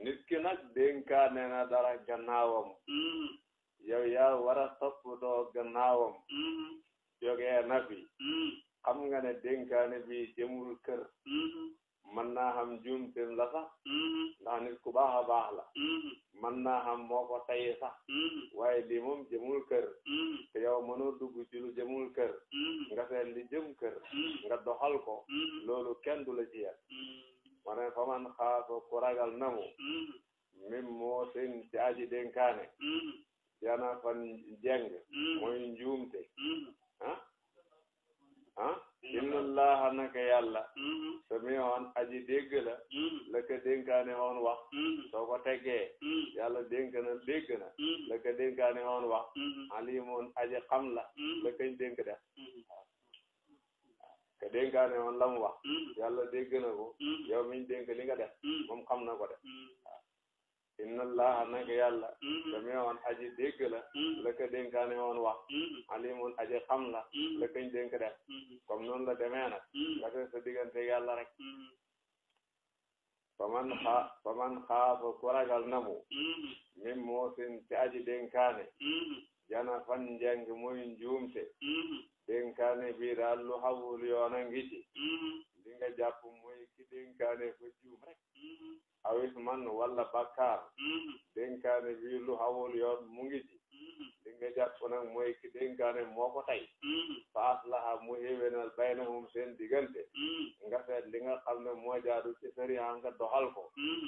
nit ki nag dénkaane na dara gannaawam yow yaa war a toppatoo gannaawam jógee na fi xam nga ne dénkaane bi jëmul kër mën naa xam juumteem la sax ndax nit ku baax a baax la mën naa xam moo ko tayee sax waaye lii moom jëmul kër te yow mënoo dugg ci lu jëmul kër nga seet li jëm kër nga doxal ko loolu kenn du la ci yar ma ne fa man xaafa ku ragal namu mim moo seen ci aji dénkaane yana fan jeng mooy njuumte inna allaha naka yàlla sami'un aji dégg la la ka dénkaane woon wax soo ko teggee yàlla dégg na la ka dénkaane woon wax alimun aji xam la la kañ dénk def ka dénkaane woon la mu wax yàlla dégg na ko yow miñ dénk li nga def moom xam na ko def inna allaha naka yàlla sami'un aji dégg la ka dénkaane woon wax alimun aji xam la la kañ dénk def comme noonu la demee nag nga def sa diggante yàlla rek faman xaafa ku ragal namu min moosin ci aji dénkaane jana fan njeng muy njuumte dénkaane bii daal lu xawul yoon a ngi ci li nga jàpp mooy ki dénkaane fa juum rek awis man walla bakkaar dénkaane bii lu xawul yoon mu ngi ci li nga jàpp nag mooy ki dénkaane moo ko tey fa aslaha mu héwénal baynahum seen diggante nga seet li nga xam ne moo jaadu ci sariya nga doxal ko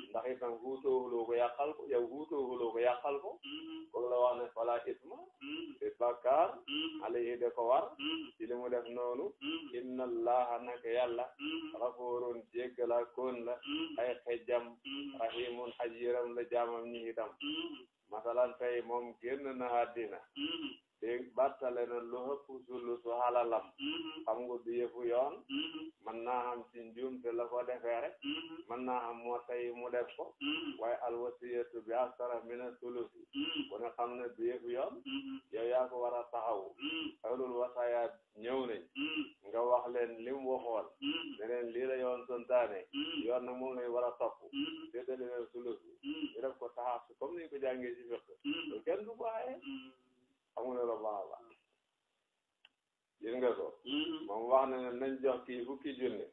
ndax itam huutoowuloo ko yàqal ko yow huutoowuloo ko yàqal ko kooku la wax ne fala isma di bakkaar alayhi de ko war ci li mu def noonu inna allaha naka yàlla gafurun jéggala koon la ay xejjam rahimun ajiram la jaamam ñi itam masalan tey moom génn na àddina dégg battale na lu ëpp sulu su halalam xam nga du yëfu yoon mën naa xam ci njuumte la ko defee rek mën naa xam moo tey mu def ko waaye alwasiyatu bi aksara mina sulusi ku ne xam ne du yëfu yoon yow yaa ko war a taxawu ahlul wasaaya ñëw nañ nga wax leen li mu waxoon ne leen lii la yoon santaane yoon nag moom lañ war a topp séddale leen sulusi ñu def ko taxaw comme niñ ko jàngee ci fiqh loolu kenn du ko aaye amul la baax a baax gis nga ko moom wax na ne nañ jox kii fukki junne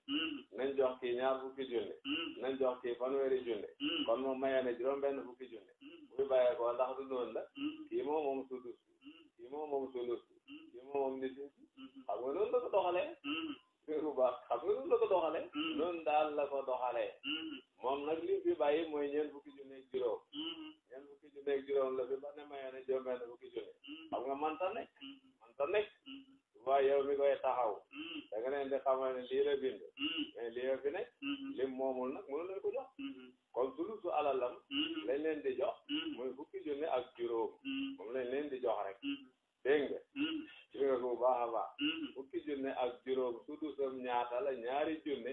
nañ jox kii ñaar fukki junne nañ jox kii fanweeri junne kon moom mayee ne juróom benn fukki junne muy bàyyee ko ndax du noonu la kii moom moom sudus kii moom moom sulus kii moom moom nit xam nga noonu la ko doxalee bu baax xam nga noonu la ko doxalee noonu daal la ko doxalee moom nag li fi bàyyi mooy ñeent fukki junne ak juróom ñeent fukki junne ak juróom la fi ba ne mayee ne juróom benn fukki junne xam nga manta nekk waaye yow mi koy taxaw da nga leen di xamal ne lii la bind mais lii la fi nekk lim moomul nag mënu leen ko jox kon sulusu alalam lañ leen di jox mooy fukki junne ak juróom moom lañ leen di jox rek dégg nga ci nga ko bu baax a baax fukki junne ak juróom sudusam ñaata la ñaari junne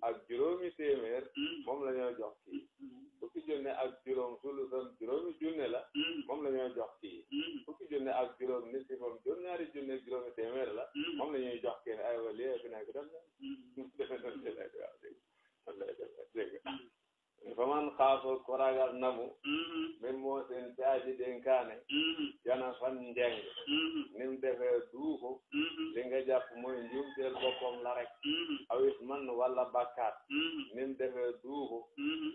ak juróomi téeméer moom la ñoo jox kii fukki junne ak juróom sulusam juróomi junne la moom la ñoo jox kii fukki junne ak juróom nisifam juróom ñaari junne ak juróomi téeméer la moom la ñuy jox kii ne aywa lii fi nekk dem na fa man xaafa ko ragal namu min moo seen caaji dénkaane jana fan njeng ni mu defee duuko li nga jàpp mooy njuumteel boppam la rek awit man wala bakkaat ni mu defee duuko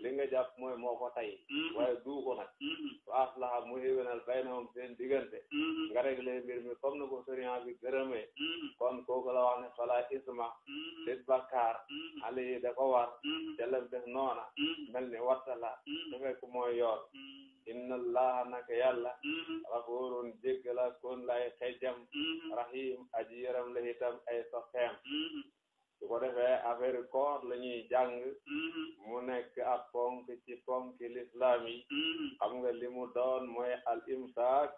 li nga jàpp mooy moo ko tay waaye duuko nag fa aslaha mu héwénal baynahum seen diggante nga réglé mbir mi comme na ko sëriñ bi gërëmee kon kooku la wax ne fala isma dit bakkaar ali da ko war jallam def noona mel ni wattala dafay ko mooy yoon inna allaha naka yàlla gafurun jéggala kon lay xejjam rahim aji yaram la itam ay sofeem su ko defee affaire koor la ñuy jàng mu nekk ab ponk ci ponki lislaam yi xam nga li mu doon mooy al imsaak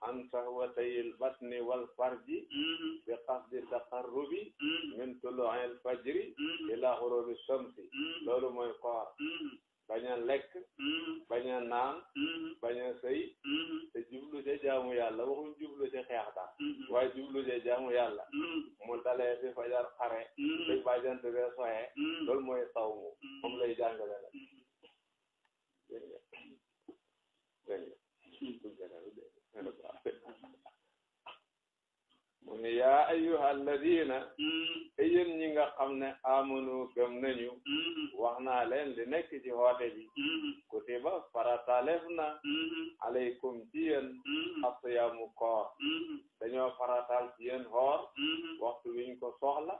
an sahwatayil batni wal farji bi qasdi taqarrubi min tulu'il fajri ila ghurubi shamsi loolu mooy koor bañ a lekk bañ a naan bañ a sëy te jublu ca jaamu yàlla waxuñ jublu ca xeex daal waaye jublu ca jaamu yàlla mu dalee fi fajar xare dëg bàjjant bee soxe loolu mooy sawmu moom lay jàngale la mu ne yaa ayyuha alladina yéen ñi nga xam ne amanu gëm nañu wax naa leen li nekk ci xoote bi kutiba farataleef na alaykum ci yéen asiyaamu koor dañoo faratal ci yéen xoor waxtu wiñ ko soxla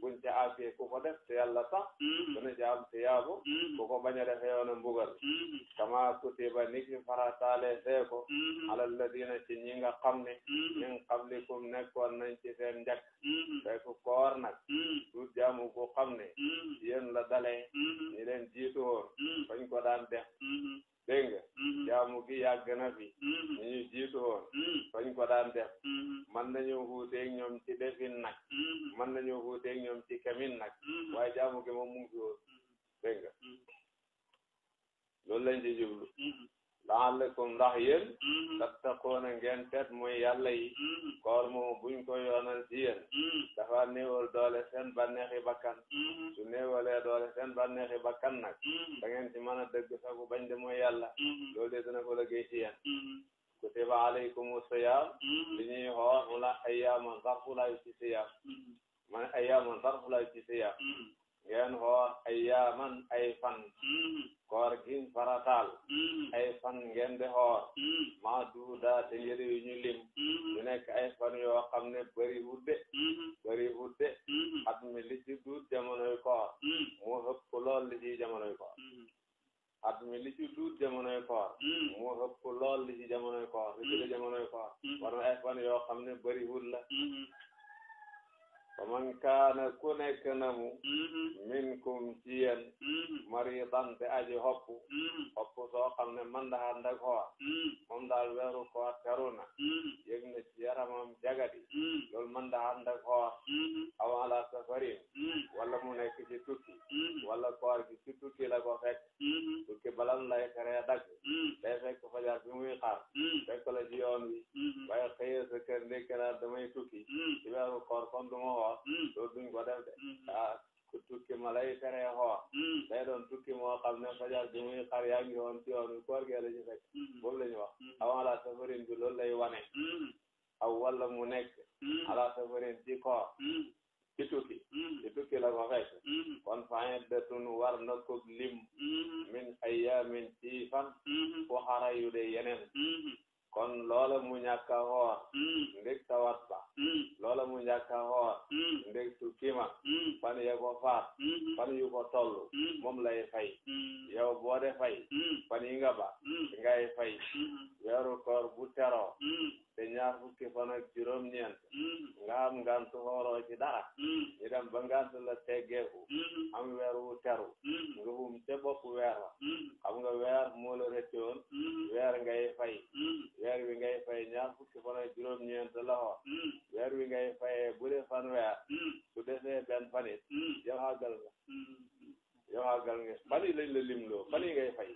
buñ ca àggee ku ko def te yàlla tax dana ca am tiyaabo ku ko bañ a defee yoona mbugal kama kutiba niki faratale see ko alal ladina ci ñi nga xam ne min qablikum nekkoon nañ ci seen njëkk fekk koor nag du jaamu ko xam ne yéen la dalee ñi leen jiitu woon bañ ko daan def dégg nga jaamu gi yàgg na fi ñi ñu jiitu woon bañ ko daan def man nañu wuuteeg ñoom ci defin nag man nañu wuuteeg ñoom ci kemin nag waaye jaamu gi moom mu ngi fi woon dégg nga loolu lañ ci jublu la'allakum ndax yéen tattaquuna ngeen teet mooy yàlla yi koor moom buñ ko yoonal ci yéen dafa néewal doole seen bànneexi bakkan su néewalee doole seen bànneexi bakkan nag da ngeen ci mën a dëgg sagu bañ de mooy yàlla loolu de dina ko liggéey ci yéen kutiba alaykumu siyaam li ñuy xoor mu la ayyaaman sarfu lay ci siyaam man ayyaaman sarfu lay ci siyaam ngeen xoor ayyaaman ay fan koor giñ farataal ay fan ngeen di xoor maaduudaat yëre yu ñu lim ñu nekk ay fan yoo xam ne bëri hudde at mi li ci duut jamonoy koor moo ëpp lool li ci jamonoy koor at mi li ci duut jamonoy koor moo ëpp lool li ci jamonoy koor li ci jamonoy koor war na ay fan yoo xam ne bëri hud la faman kaana ku nekk na mu minkum ci yéen maridan te aji hopp soo xam ne man da ànd ak xoor moom daal weeru koor teru na yëg na ci yaramam jagadi loolu man da ànd ak xoor aw ala safarin wala mu nekk ci tukki wala koor gi ci tukki la ko fekk tukki balal lay teree dagg day fekk fajar bi muy xaar fekk la ci yoon wi waaye xëyee sa kër ndekk naa damay tukki ci weeru koor kon du ma xoor loolu duñ ko def de ku tukki ma lay teree xoor day doon tukki moo xam ne fajar bi muy xaar yaa ngi woon ci yoon wi koor gee la ci fekk boobu la ñu wax avant la safarin bi loolu lay wane aw wala mu nekk ala safarin ci koor ci tukki la ko fekk kon fanet detun war na ko lim min ayyamin ci fan fu xara yu de yeneen kon loola mu ñàkk a xoor ndég tawat ba loola mu ñàkk a xoor ndég tukki ma fan ya ko faat fan yu ko toll moom lay fay yow boo de fay fan yi nga ba ngay fay weeru koor bu teroo te ñaar fukki fan ak juróom-ñeent nga am ngantu xooroo ci dara ñu dem ba ngant la teggeeku am weer wu teru nga hum ca bopp weer wa xam nga weer moo la rëccoon weer ngay fay weer wi ngay fay ñaar fukki fan ak juróom-ñeent la xoor weer wi ngay fayee bu dee fan weer su desee benn fanit yow àggal nga fan yi lañ la limloo fan yi ngay fay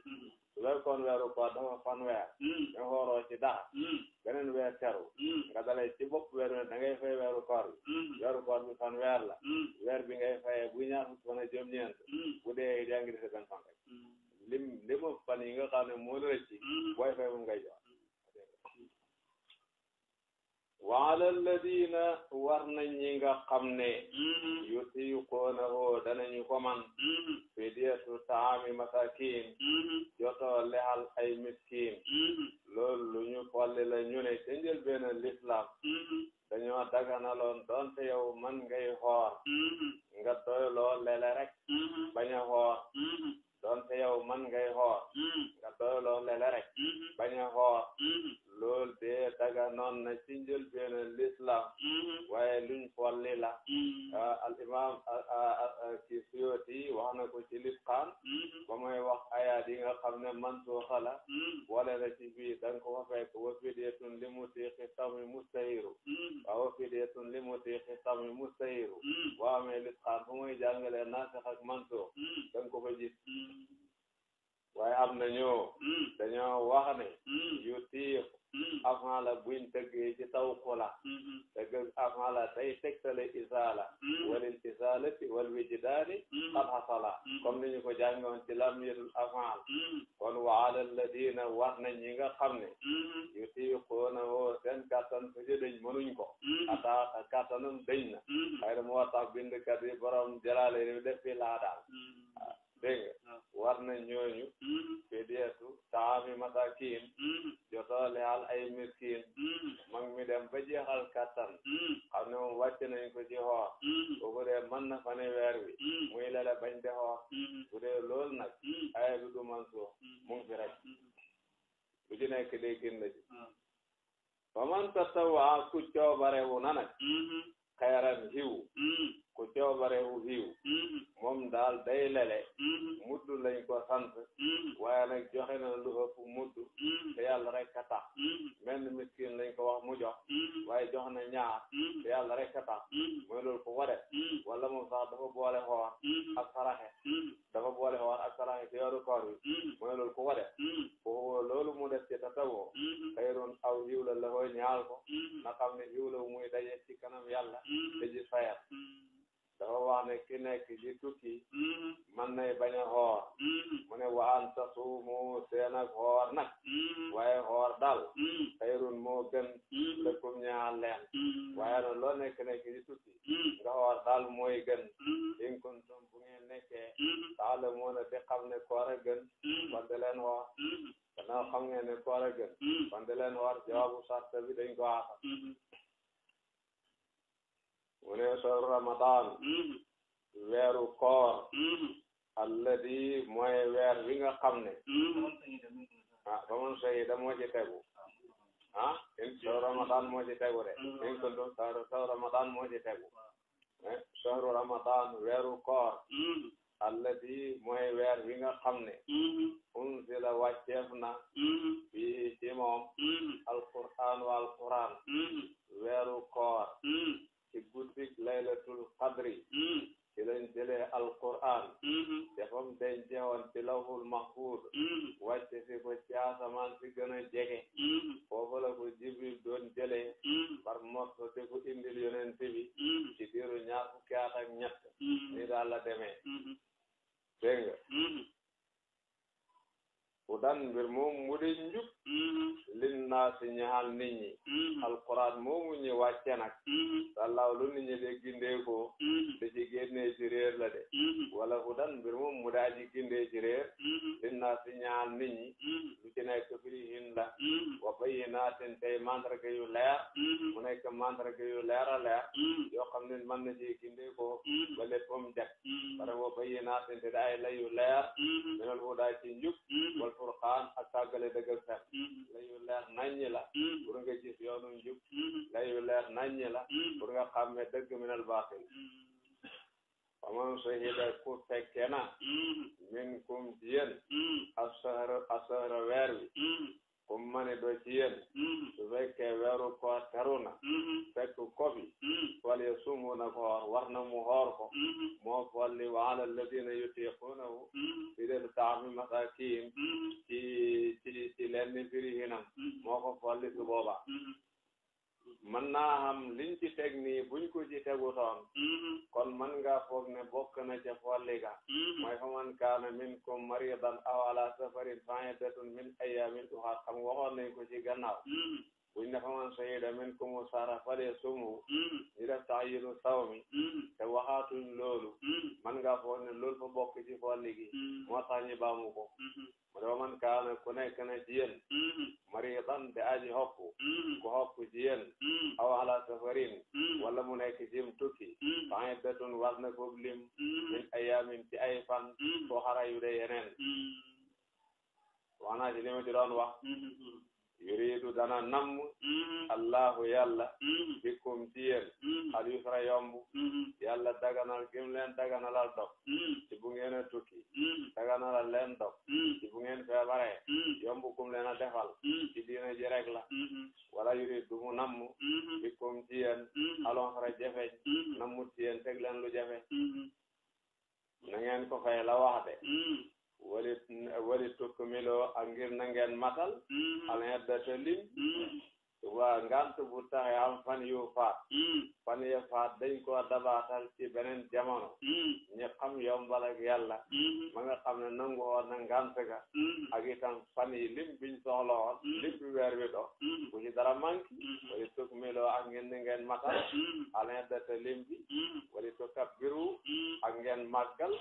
su fekkoon weeru koor dafa fan weer nga xooroo ci dara beneen weer teru nga dalee ci bopp weer wi da ngay fay weeru koor bi fan weer la weer bi ngay fayee bu ñaar fukki fan ak juróom-ñeent bu dee yaa ngi dese benn fan rek limu fan yi nga xam ne moo la rëcc booy fay moom ngay jox wa ala alladina war nañ ñi nga xam ne yutiquunahu danañu ko man fidyatu taami masakin jotoo lexal ay miskin loolu lu ñu folli la ñu ne ca njëlbéen l'islam dañoo daganaloon doonte yow man ngay xoor nga doyloo lele rek bañ a xoor doonte yow man ngay xoor nga doyloo lele rek bañ a xoor loolu de daganoon na ci njëlbéen l'islam waaye luñ folli la al imam ci Suyuti wax na ko ci Litqaan ba muy wax ayaat yi nga xam ne mansuuxa la wala na ci bii da nga ko fa fekk wa fidyatun li mutiiqi sawmi mustahiru waaw wa fidyatun li mutiiqi sawmi mustahiru boo amee Litqaan fu muy jàngale naasix ak mansuux da nga ko fa gis waaye am na dañoo wax ne yu tiiq avant la buñ tëggee ci taw xula tëgg avant la day tegtale isaala walil isaalati wal wijdaani qad hasala comme ni ñu ko jàngoon ci lamiyatul af'aal kon wa ala alladina war nañ ñi nga xam ne yutiquuna woo seen kattan su ci dañ mënuñ ko ataa kattanam dañ na xëy na moo tax bindkat yi borom jalaale ni def fi laa daal dégg nga war na ñooñu fidyatu taami masakin jotoole hal ay miskin mag mi dem ba jeexal kattan xam ne moom wàcc nañ ko ci xoor boobu dee mën na fane weer wi muy lele bañ de xoor bu dee loolu nag aya bi du man suux mu ngi fi rek bu ci nekk dee gën la ci fa man tatawwa ku coobarewu na nag xayran hiw ku coobarewu hiw moom daal day lele muddu lañ ko sant waaye nag joxe na lu ëpp muddu te yàlla rek a tax menn miskin lañ ko wax mu jox waaye jox na ñaar te yàlla rek a tax mooy loolu ku ko def wala moom sax dafa boole xoor ak saraxe ci yoru koor bi mooy loolu ku ko def foofu loolu mu def ci tatawoo xayrun aw hiw la ko ñaal ko na xam ne hiw la muy daje ci kanam yàlla te ji fayal dafa wax ne ki nekk ci tukki man nay bañ a xoor mu ne wa an tasuumu seen ak xoor nag waaye xoor daal xayrun moo gën lakum ñaal leen waaye nag loo nekk ci tukki nga xoor daal mooy gën in kuntum bu ngeen taalamuuna te xam ne koor a gën kon de leen xoor gannaaw xam ngeen ne koor a gën kon de leen xoor jawaabu sart bi dañ ko aata mu ne shahru ramadan weeru koor alladi mooy weer wi nga xam ne ba man shahida moo ci tegu in shahru ramadan moo ci tegu de in kuntum shahru ramadan moo ci tegu shahru ramadan weeru koor alladi mooy weer wi nga xam ne unzila wàcceef na fii ci moom alquran wa alquran weeru koor ci guddik laylatul qadri ci lañ jëlee alquran defam dencewoon ci lawhul mahfuz wàcce si ko ci asamaan si gën a jege foofu la ko jibril doon jëlee par morso te ko indil yonent bi ci diiru ñaar fukki at ak ñett ni daal la demee dégg nga hudan mbir moom mu di njub lin naa si ñaxal nit ñi alquran moomu ñu wàcce nag sàllaaw lu nit ñi de gindeekoo da ci génnee ci réer la de wala hudan mbir moom mu daa ji gindee ci réer lin naa si ñaxal nit ñi lu ci nekk firihin la wa bayyinaatin tey mandarga yu leer mu nekk mandarga yu leer a leer yoo xam ne mën na ci gindeekoo ba léppam jag pare wa bayyinaatin te daay la yu leer minal hudaa ci njub wal furqaan ak tàggale dëgg ak fen la yu leer naññi la pour nga gis yoonu njub la yu leer naññi la pour nga xàmme dëgg minal baatil faman shahida ku fekke na minkum ci yéen asahra weer wi kum mani do ci yéen su fekkee weeru koor teru na fekk ko fi wal yasumu na ko xoor war na mu xoor ko moo folli wa ala alladina yutiqunahu fidel taami masakin ci lenn firi hinam moo ko folli su booba mën naa xam liñ ci teg nii buñ ko ci tegutoon kon man nga foog ne bokk na ca folli ga mooy fa man kaana minkum maridan aw ala safarin fa iddatun min ayyamin ukhar xam waxoon nañ ko ci gannaaw buñ ne fa man shahida minkum sahra falyasumhu ñu def ta'yinu sawmi te waxaatuñ loolu man nga foog ne loolu fa bokk ci folli gi moo tax ñu baamu ko mu ne man kaana ku nekk na ci yéen maridan de aji hoppu ku hoppu ci yéen aw ala safarin wala mu nekk jim tukki fa iddatun war na ko lim min ayaamin ci ay fan soo xara yu de yeneen wax naa ci li ma ci doon wax yuridu dana namm allahu yàlla bikum ci yéen al yusra yomb yàlla daganal gim leen daganalal dog ci bu ngeen a tukki daganalal leen dog ci bu ngeen feebaree yomb kum leen a defal ci diina ji rek la wala yuridu mu namm bikum ci yéen al usra jafeñ nammut ci yéen teg leen lu jafe na ngeen ko fay la wax de wali tukmiloo ak ngir na ngeen matal al iddata lim waa ngant bu taxe am fan yu faat fan ya faat dañ ko dabaatal ci beneen jamono ñi xam yombal ak yàlla ma nga xam ne nangu woon na ngant ga ak itam fan yi lim biñ soxla woon lim bi weer wi do bu ci dara manki wali tukmiloo ak ngeen matal al iddata lim bi wali tukabbiru ak ngeen màggal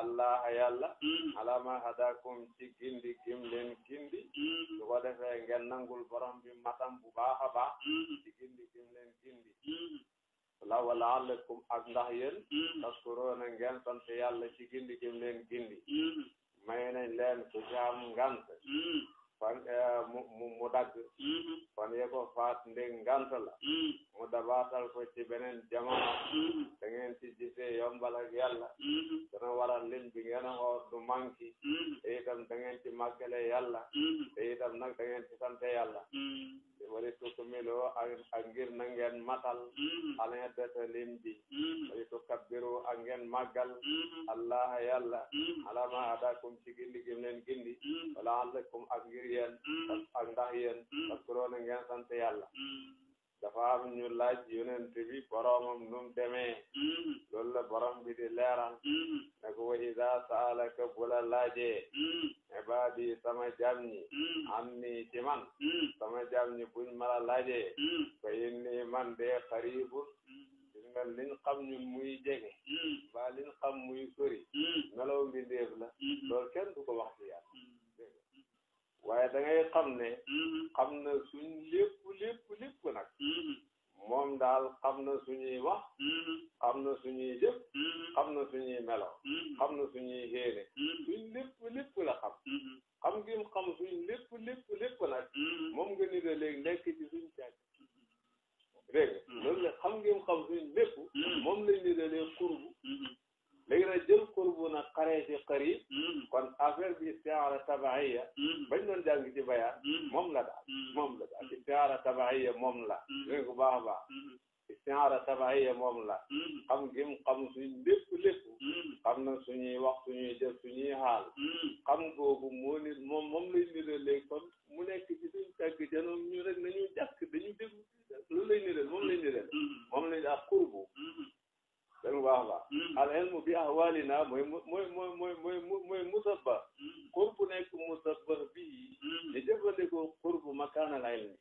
allah yàlla alama hadakum ci gindi gim leen gindi su ko defee ngeen nangul borom bi matam bu baax a baax ci gindi gim leen gindi wala alakum ak ndax yéen taskuroona ngeen sant yàlla ci gindi gim leen gindi may nañ leen ku ci am ngant fan mu dagg fan ye ko faat ndég ngant la mu dabaatal ko ci beneen jamono da ngeen ci gisee yombal ak yàlla dana waral lim bi ngeen a xoor du manki te itam da ngeen ci màggale yàlla te itam nag da ngeen ci sante yàlla wali tukmiloo ak ngir na ngeen matal al iddata lim bi wali tukabbiru ak ngeen màggal allah yàlla alama hadakum ci gindi gim leen gindi wala alakum ak ngir yéen ak ndax yéen taskuroona ngeen sant yàlla dafa am ñu laaj yonent bi boromam num demee loolu la borom bi di leeral ne ko wa iza saalaka bu la laajee ibaadi sama jaam ñi anni ci man sama jaam ñi buñ ma la laajee fa inni man de xaribun gis nga liñ xam ñun muy jege ba liñ xam muy sori melaw mbindeef la loolu kenn du ko wax ci yàlla waaye da ngay xam ne xam na suñ lépp nag moom daal xam na suñuy wax xam na suñuy jëf xam na suñuy melaw xam na suñuy xéene suñ lépp la xam gi mu xam suñ lépp nag moom nga ni da léegi nekk ci suñ càgg dégg nga loolu la xam gi mu xam suñ lépp moom lañ ni da léegi xurbu léegi nag jël xurbu nag xaree ci xarib kon affaire bi istiaara tabaiya bañ doon jàng ci bayaan moom la daal istiaara tabaiya moom la dégg nga baax a baax istiaara tabaiya moom la xam gi mu xam suñ lépp xam na suñuy wax suñuy jëf suñuy xaal xam googu moo nit moom lañ niral léegi kon mu nekk ci suñ tàgg janoom ñu rek nañu jàkk dañu déglu loolu lañ niral moom lañ ak xurbu dégg nga baax al ilmu bi ahwalina mooy musabba xurbu nekk musabba bii ñu jëfandikoo xurbu makaanal ilmi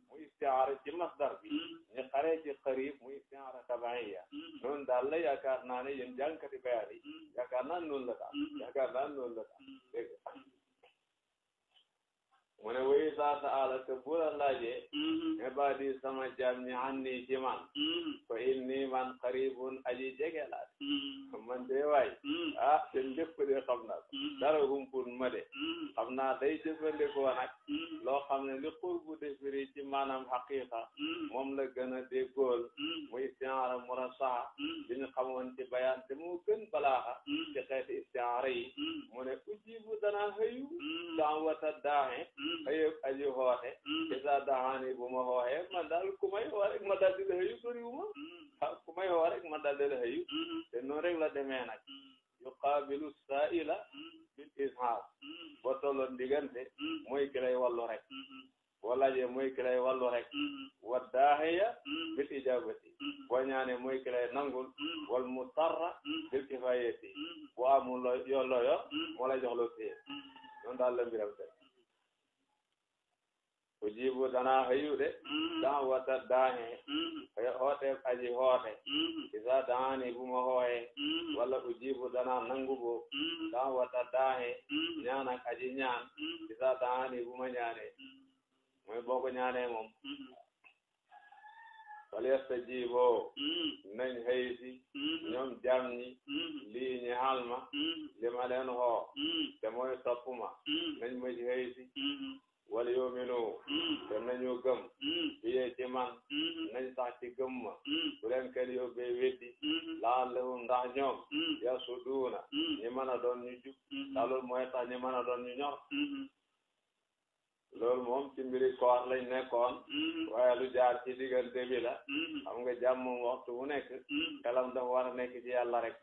mu istiaara ci masdar bi ñu xaree ci xarib mu istiaara tabaiya noonu daal la yaakaar naa ne yéen jànkati bayaan yi yaakaar naa noonu la daal dégg mu ne way saa taala te bu la laajee ibaadi sama jaam ñi anni ci man fa inni man qaribun aji jege laa man de waay seen lépp de xam naa ko dara humpul ma de xam naa day jëfandikoo nag loo xam ne li xurbu defiri ci maanaam xaqiqa moom la gën a déggool muy istiaara murasaha bi ñu xamoon ci bayaan te moo gën balaaxa ci xeeti istiaara yi mu ne ujibu danaa xëyu da'wata daa'i xëyëb aji xoote isa daxaani bu ma xooxee man daal ku may xoo rek ma daal di la xëyu bëriwuma ku may xoo rek ma daal di la xëyu te noonu rek la demee nag yuqaabilu saa'ila bil izhaar boo tolloon diggante mooy ki lay wallu rek boo laajee mooy ki lay wallu rek wa daahiya bil ijaabati boo ñaanee mooy ki lay nangul wal mutarra bil kifaayati boo amul loo yor moo lay jox loo téye noonu daal la mbiram te ujibu danaa xëyu de da'wata daahi xooteef aji xoote isa daani bu ma xooxee wala ujibu danaa nangu bo da'wata daahi ñaan ak aji ñaan isa daani bu ma ñaanee mooy boo ko ñaanee moom wala yastajibo nañ xëy si ñoom jam ñi lii ñi xaal ma li ma leen xoo te mooy topp ma nañ ma ci xëy si wala yoominu te nañu gëm biyee ci man nañ sax ci gëm ma bu leen kenn yóbbee weddi laallahum ndax ñoom yasuduuna ñi mën a doon ñu jub ndax loolu mooy tax ñi mën a doon ñu ñor loolu moom ci mbiri koor lañ nekkoon waaye lu jaar ci diggante bi la xam nga jàmm waxtu bu nekk xelam dafa war a nekk ci yàlla rek